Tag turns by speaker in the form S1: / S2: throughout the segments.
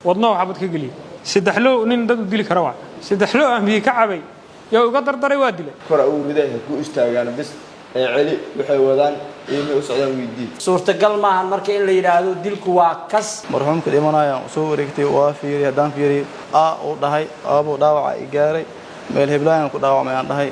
S1: Wadnahu xabad ka geliyey. Saddexlow nin dad u dili kara waa saddexlow aan biyo ka cabay yaa uga dardaray, waa dilay.
S2: Kora uu riday ha ku istaagaan bis ee celi waxay wadaan iimay u socdaan weydii.
S3: Suurtagal maahan marka in la yidhaahdo dilku waa kas.
S4: Marxuumka dhimanayaan soo wareegtay, waa fiiriyay. Haddaan fiiriyey, a uu dhahay: "Aabuu, dhaawaca i gaaray, meel heblaayaan ku dhaawacmay," aan dhahay.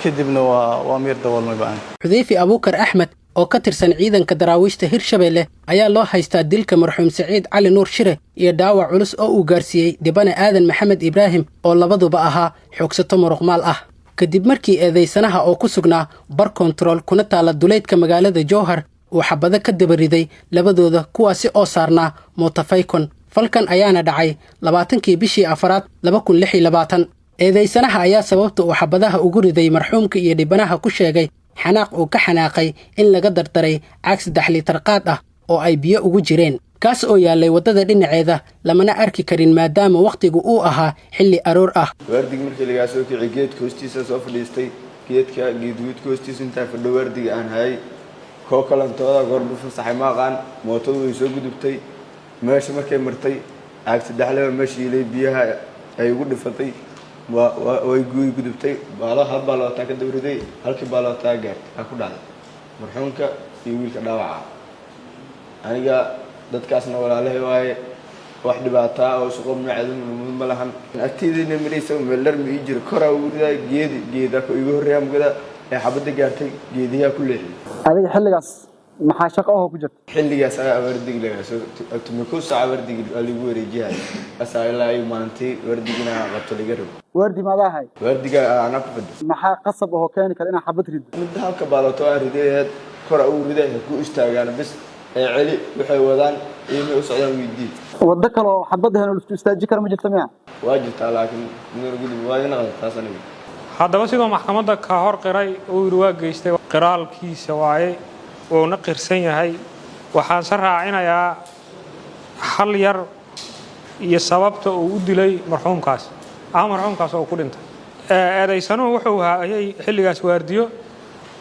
S4: Kadibna waa miir daboolmay baan.
S5: Xudeyfi Abuukar Axmed oo ka tirsan ciidanka daraawiishta Hirshabeelle ayaa loo haystaa dilka marxuum Saciid Cali Nuur Shire iyo dhaawac culus oo uu gaarsiiyey dhibane Aadan Maxamed Ibraahim, oo labaduba ahaa xoogsato muruqmaal ah, kadib markii eedaysanaha oo ku sugnaa bar kontarool kuna taala duleydka magaalada Jowhar uu xabado ka dabariday labadooda, kuwaasi oo saarnaa mootafaycon. Falkan ayaana dhacay 20-kii bishii afaraad 2026. Eedaysanaha ayaa sababta uu xabadaha ugu riday marxuumka iyo dhibanaha ku sheegay xanaaq uu ka xanaaqay in laga dardaray caag 3 liitar qaad ah oo ay biyo ugu jireen, kaas oo yaallay waddada dhinaceeda, lamana arki karin maadaama wakhtigu uu ahaa xilli aroor ah.
S2: Waardig markii lagaa soo kiciy, geedka hoostiisa soo fadhiistay, geedka geedguudka hoostiisa intaa fadho waardiga aan hayay. Koo kalantooda goorbu fasaxay ma aqaan. Mootadu way soo gudubtay. Meesha markay martay, caag saddexleba meesha yiilay, biyaha ay ugu dhifatay, way gudubtay. Baalo hal baalootaa ka dabariday, halkii baalootaa gaartay, aa ku dhacday marxuumka iyo wiilka dhaawaca. Aniga dadkaasna walaalahay waaye, wax dhibaataa oo suqo nooceeda ma lahan. Agteydina maraysa meeldhar ma ii jiro, koraa ugu ridaa. Geedi geeda igu horreeya mugada ee xabadda gaartay, geediyaa ku leexiyey.
S6: Adiga xilligaas maxaa shaqo ahoo ku jirta?
S2: Xilligaas ayaa wardig lagaa tumi ku saaca wardig waa lagu wareejiyay, asaa ilaa ay maalintii wardigina qabto laga rabo.
S6: Waardi maadaa hay?
S2: Waardiga anaa ku fadhi.
S6: Maxaa qasab ahoo keeni kara inaad xabad riddo?
S2: Midda halka baaloto aan ridayeed, kora ugu riday ha ku istaagaan bis ee celi waxay wadaan iimay u socdaan weydii.
S6: Waddo kale oo xabad ahayn oo laisku istaaji kara ma jirta miya?
S2: Waa jirtaa, laakiin midna gudub waa ina qadar taas aniga.
S1: Haddaba sidoo maxkamadda ka hor qiray uu yidhi waa geystay, qiraalkiisa waaye, wuuna qirsan yahay. Waxaan se raacinayaa hal yar iyo sababta uu u dilay marxuumkaas ama marxuumkaas oo ku dhintay. Eedaysanuhu wuxuu hayay xilligaas waardiyo.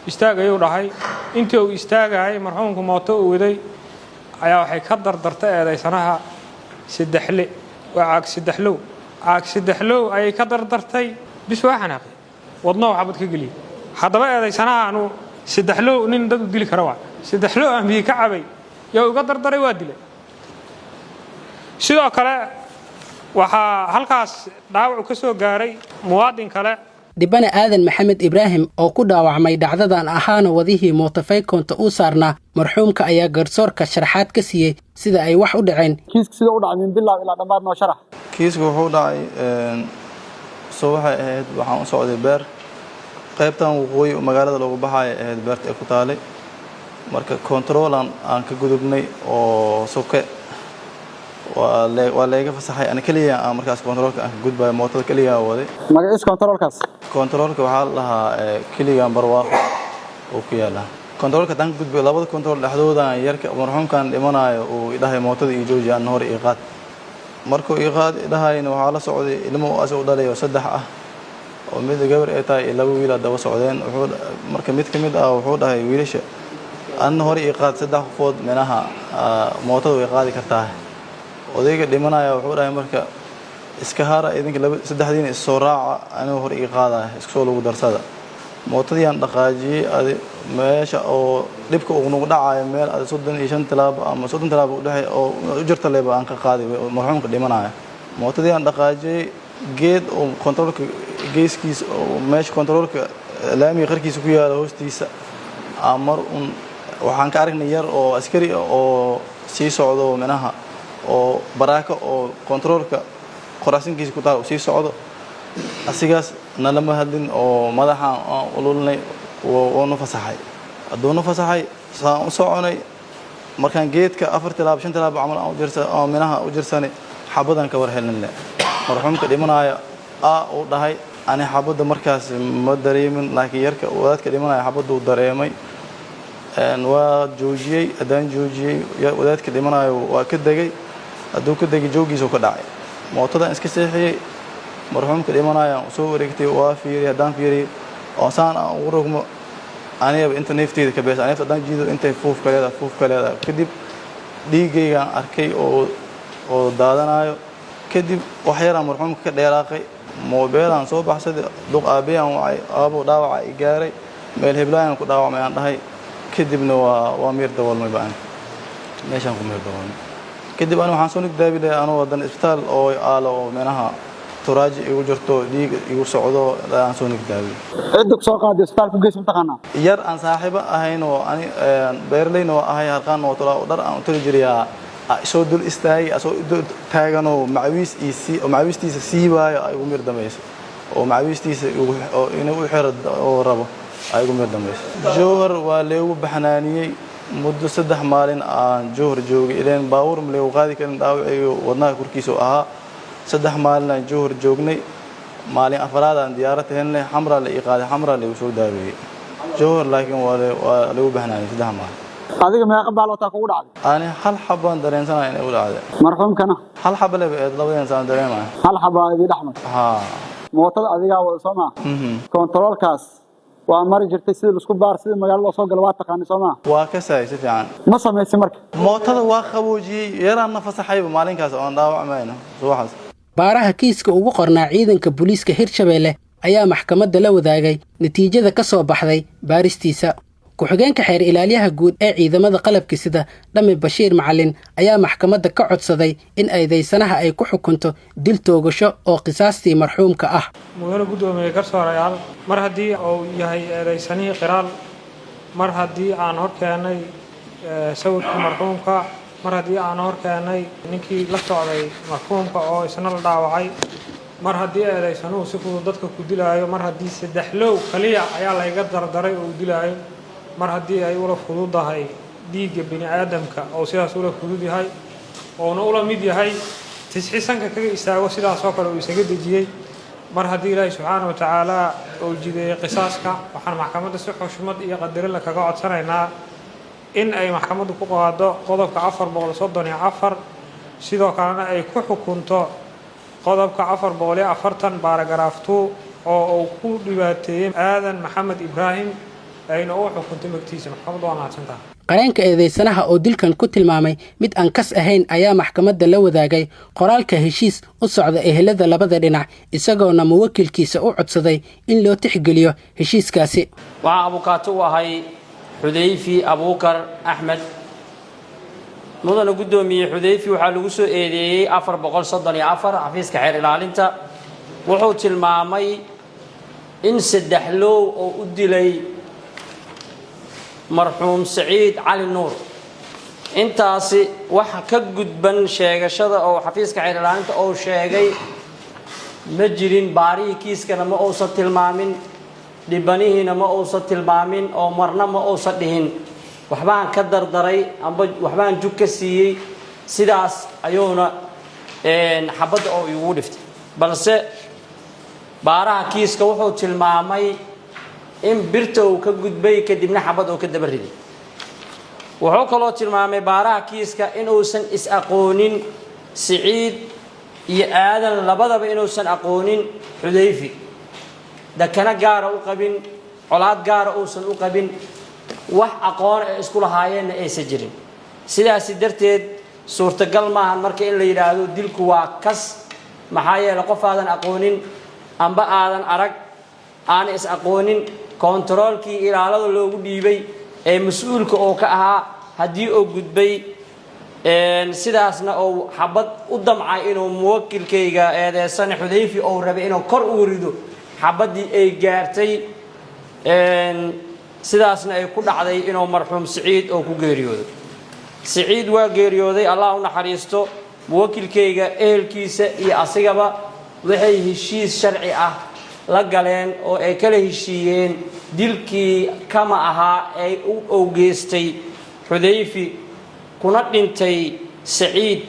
S1: Istaag ayuu dhahay. Intii uu istaagayay, marxuumku mooto uu waday ayaa waxay ka dardartay eedaysanaha saddexle, waa caag saddexlow. Caag saddexlow ayay ka dardartay bis, waa xanaaqay, wadnahu xabad ka geliyey. Haddaba eedaysanahaanu saddexlow nin dad u dili kara waa saddexlow aan biyo ka cabay yaa uga dardaray, waa dilay. Sidoo kale waxaa halkaas dhaawacu ka soo gaaray muwaadin kale.
S5: Dhibane Aadan Maxamed Ibraahim oo ku dhaawacmay dhacdadan, ahaana wadihii mootafaykoonta uu saarnaa marxuumka, ayaa garsoorka sharaxaad ka siiyey sida ay wax u dhaceen.
S6: Kiiska sida u dhacay min bilow ilaa dhammaad noo sharax.
S4: Kiisku wuxuu dhacay soo waxay ahayd, waxaan u socday beer qaybtan waqooyi magaalada loogu baxaaya ahayd, beerta ay ku taalay. Marka kontaroolan aan ka gudubnay oo soke waa leega fasaxay ana keliya aan markaas kontaroolka aan ka gudbayo, mootada keliya aan waday.
S6: Magaciis kontaroolkaas?
S4: Kontaroolka waxaa la dhahaa keligan Barwaaqo oo ku yaala. Kontaroolka haddaan ka gudbayo, labada kontarool dhexdoodan yarka marxuumkan dhimanayo uu idhahay: "Mootada iyo jooji, aan hore ii qaad." Markuu ii qaad idhahayna, waxaa la socday ilmo asagu dhalay oo saddex ah, oo mid gabar ay tahay iyo laba wiil daba socdeen. Wuxuu marka mid ka mid ah wuxuu dhahay wiilasha: "Anna hore ii qaad, saddex qofood minaha mootada way qaadi kartaa." Odayga dhimanaya wuxuu dhahay marka: "Iska hara idinka, laba saddexdiina is soo raaca, aniga hore ii qaadaya, isku soo lagu darsada." Mootadii aan dhaqaajiyey adi meesha oo dhibka uu nagu dhacayo, meel adi 35 tilaabo ama 30 tilaabo udhexey oo u jirta leba aan ka qaaday marxuumka dhimanaya. Mootadii aan dhaqaajiyey, geed oo kontaroolka geeskiisa oo meesha kontaroolka laamiga qarkiisa ku yaala hoostiisa aan mar un waxaan ka aragnay yar oo askari ah oo sii socdo, minaha oo baraako oo kontaroolka qoraxsinkiisa ku taal uu sii socdo. Asigaas nalama hadlin oo madaxaan aan ululnay, wuuna fasaxay. Hadduuna fasaxay, saan u soconay, markaan geedka 4 tilaabo, 5 tilaabo camal aan u jirsa oo minaha u jirsanay, xabadan ka war helinle. Marxuumka dhimanaya a uu dhahay. Ani xabadda markaas ma dareemin, laakiin yarka wadaadka dhimanaya xabadduu dareemay. Waa joojiyey. Haddaan joojiyey, wadaadka dhimanayo waa ka degay. Hadduu ka degay, joogiisuu ka dhacay. Mootadaan iska seexiyey. Marxuumka dhimanaya aan soo wareegtay, waa fiiriyey. Haddaan fiiriyey oo saan aan ugu rogmo, anigaba inta neefteyda ka beesa, neefta haddaan jiido intay fuufka leedahay, fuufka leedahay. Kadib dhiiggaygaan arkay oo Oo daadanaayo. Kadib wax yaraan marxuumka ka dheeraaqay, moobeelaan soo baxsaday, duq aabbayaan wacay, aabuu dhaawaca i gaaray, meel heblaayaan ku dhaawacmay aan dhahay. Kadibna waa miir daboolmay baan meeshaan ku miir daboolmay. Kadib ani waxaan soo nigdaabi lahay anoo wadan isbitaal oo aalo oo meelaha turaaji igu jirto, dhiig igu socdo aan soo nigdaabi.
S6: Cidda ku soo qaaday isbitaal ku geysa mataqaanaa?
S4: Yar aan saaxiibo ahayn oo ani beeraleyna waa ahay, harqaan oo tolaa, dhar aan u toli jirayaa soo dul istaagay, asoo dul taaganoo macawiis ii sii oo macawiistiisa siibaayo ay igu mir dambayso, oo macawiistiisa oo inuu u xiro oo rabo ay igu mir dambayso. Jowhar waa leegu baxnaaniyey. Muddo 3 maalin aan Jowhar joogay, ileen baabuur ma leegu qaadi karin, dhaawacaygo wadnaha korkiisa ahaa. 3 maalin aan Jowhar joognay. Maalin afaraad aan diyaarad helnay, Xamraa la ii qaaday, Xamraa la igu soo daaweeyey Jowhar, laakiin waa lagu baxnaaniyey 3 maalin.
S6: Adiga meeqa baalootaa kugu dhacday?
S4: Ani hal xabaan dareensanaya inay u dhacday.
S6: Marxuumkana?
S4: Hal xaba leba eed, labadeen saan dareemaya.
S6: Hal xabaa idii dhexmay?
S4: Haa.
S6: Mootada adigaa wada, soo maa? Kontaroolkaas waa mari jirtay, sidii laisku baar, sidii magaalada loo soo galo waa taqaanay, soo maa?
S4: Waa ka sahay si fiican.
S6: Ma samaysay marka?
S4: Mootada waa qaboojiyey, yaraan na fasaxayba maalinkaas oon dhaawacmayno subaxaas.
S5: Baaraha kiiska ugu qornaa ciidanka booliiska Hirshabeelle ayaa maxkamadda la wadaagay natiijada ka soo baxday baaristiisa. Ku-xigeenka xeer ilaalyaha guud ee ciidamada qalabka sida, Dhami Bashiir Macalin, ayaa maxkamadda ka codsaday in eedaysanaha ay ku xukunto dil toogasho oo qisaastii marxuumka ah.
S1: Mudane guddoomiye, garsoorayaal, mar haddii uu yahay eedaysanihii qiraal, mar haddii aan hor keenay sawirkii marxuumka, mar haddii aan hor keenay ninkii la socday marxuumka oo isna la dhaawacay, mar haddii eedaysanuhu si fudud dadka ku dilaayo, mar haddii saddexlow kaliya ayaa layga dardaray oo uu dilaayo, mar haddii ay ula fududahay dhiigga bini aadamka oo sidaas ula fudud yahay ouna ula mid yahay tisxi sanka kaga istaago, sidaasoo kale uu isaga dejiyey, mar haddii Ilaahi subxaana wa tacaala uu jideeyey qisaaska, waxaan maxkamadda si xushmad iyo qadarinla kaga codsanaynaa in ay maxkamaddu ku qaado qodobka 434, sidoo kalena ay ku xukunto qodobka 440 paragraph 2 oo uu ku dhibaateeyey Aadan Maxamed Ibraahim, ayna u xukuntay magtiisa. Maxkamaddu waa mahadsantaha.
S5: Qareenka eedaysanaha oo dilkan ku tilmaamay mid aan kas ahayn ayaa maxkamadda la wadaagay qoraalka heshiis u socda ehelada labada dhinac, isagoona muwakilkiisa u codsaday in loo tixgeliyo heshiiskaasi.
S3: Waxaan abukaato u ahay Xudayfi Abuukar Axmed. Mudana guddoomiye, Xudayfi waxaa lagu soo eedeeyey 434. Xafiiska xeer ilaalinta wuxuu tilmaamay in saddexlow oo u dilay marxuum Saciid Cali Nuur. Intaasi wax ka gudban sheegashada oo xafiiska xeer ilaalinta uu sheegay ma jirin. Baarihii kiiskana ma uusan tilmaamin, dhibanihiina ma uusan tilmaamin, oo marna ma uusan dhihin waxbaan ka dardaray amba waxbaan jug ka siiyey, sidaas ayuuna xabadda oo igu dhiftay. Balse baaraha kiiska wuxuu tilmaamay in birta uu ka gudbay, kadibna xabad uu ka daba riday. Wuxuu kaloo tilmaamay baaraha kiiska inuusan is-aqoonin Siciid iyo Aadan labadaba, inuusan aqoonin Xudayfi, dakana gaara u qabin, colaad gaara uusan u qabin, wax aqoon ay isku lahaayeenna aysan jirin. Sidaasi darteed suurtagal maahan marka in la yidhaahdo dilku waa kas, maxaa yeeley qof aadan aqoonin amba aadan arag, aana is aqoonin, kontaroolkii ilaalada loogu dhiibay ee mas-uulka oo ka ahaa haddii uu gudbay, sidaasna uu xabad u damcay inuu muwakilkayga eedeysane Xudayfi uu rabay inuu kor ugu rido, xabaddii ay gaartay, sidaasna ay ku dhacday inuu marxuum Siciid oo ku geeriyoodo. Siciid waa geeriyooday, Allah u naxariisto. Muwakilkayga ehelkiisa iyo asigaba waxay heshiis sharci ah la galeen oo ay kala heshiiyeen dilkii kama ahaa ee u owgeystay Xudayfi kuna dhintay Saciid.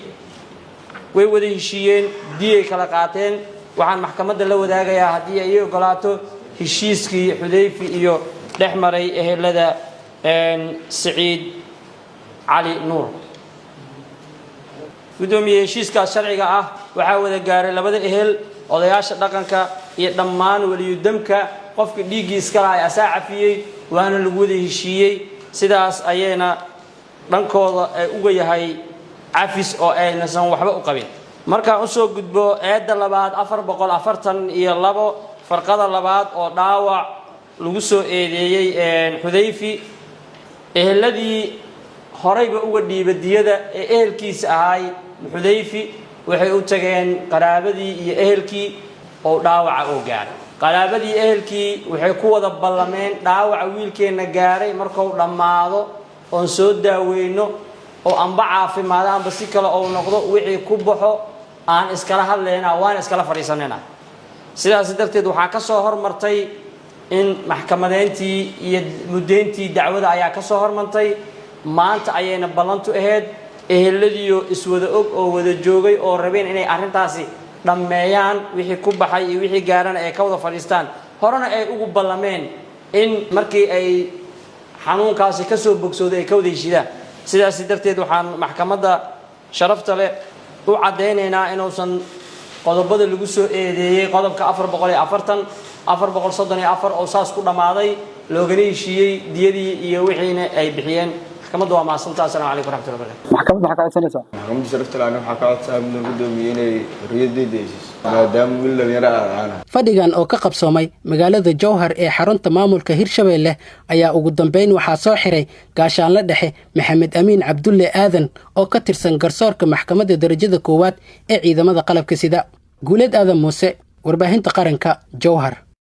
S3: Way wada heshiiyeen, diyay kala qaateen. Waxaan maxkamadda la wadaagayaa, haddii ay ii ogolaato, heshiiskii Xudayfi iyo dhex maray ehelada Saciid Cali Nuur. Guddoomiye, heshiiskaas sharciga ah waxaa wada gaaray labada ehel, odayaasha dhaqanka iyo dhammaan weliyudamka. Qofka dhiiggii iska lahay asaa cafiyey, waana lagu wada heshiiyey. Sidaas ayayna dhankooda ay uga yahay. Cafis oo aynasan waxba u qabin. Markaan usoo gudbo eedda labaad, 442 farqada labaad oo dhaawac lagu soo eedeeyey Xudayfi, eheladii horeyba uga dhiiba diyada ee ehelkiisa ahaay Xudayfi waxay u tageen qaraabadii iyo ehelkii oo dhaawaca oo gaaray. Qaraabadii ehelkii waxay ku wada ballameen dhaawaca wiilkeenna gaaray markuu dhammaado oon soo daaweyno oo amba caafimaado amba si kale ou noqdo, wixii ku baxo aan iskala hadlaynaa, waan iskala fadhiisanayna. Sidaas darteed waxaa ka soo hormartay in maxkamadeyntii iyo muddeyntii dacwada ayaa ka soo hormartay. Maanta ayayna ballantu ahayd. Eheladiiyo iswada og oo wada joogay oo rabeen inay arrintaasi dhammeeyaan, wixii ku baxay iyo wixii gaarana ay ka wada fadhiistaan, horena ay ugu ballameen in markii ay xanuunkaasi ka soo bogsooday ay ka wada heshiidaan. Sidaasi darteed waxaan maxkamadda sharafta leh u caddaynaynaa inuusan qodobada lagu soo eedeeyey, qodobka 440, 434 oo saas ku dhammaaday, loogana heshiiyey diyadii iyo wixiina ay bixiyeen. Maxkamaddu waa mahadsantaa. Asalamu calaykum waraxmatullahi barakatu.
S6: Maxkamadda maxaa ka codsanaysaa?
S2: Maxkamadda sharafta leh, waxaa ka codsaa mudane gudoomiye inay xorriyadeyda heshiiso, maadaama wiil dhalinyaro aan ahaana.
S5: Fadhigan oo ka qabsoomay magaalada Jowhar ee xarunta maamulka Hirshabeelle ayaa ugu dambeyn waxaa soo xiray gaashaanle dhexe Maxamed Amiin Cabdulle Aadan oo ka tirsan garsoorka maxkamadda darajada koowaad ee ciidamada qalabka sida. Guuleed Aadan Muuse, Warbaahinta Qaranka, Jowhar.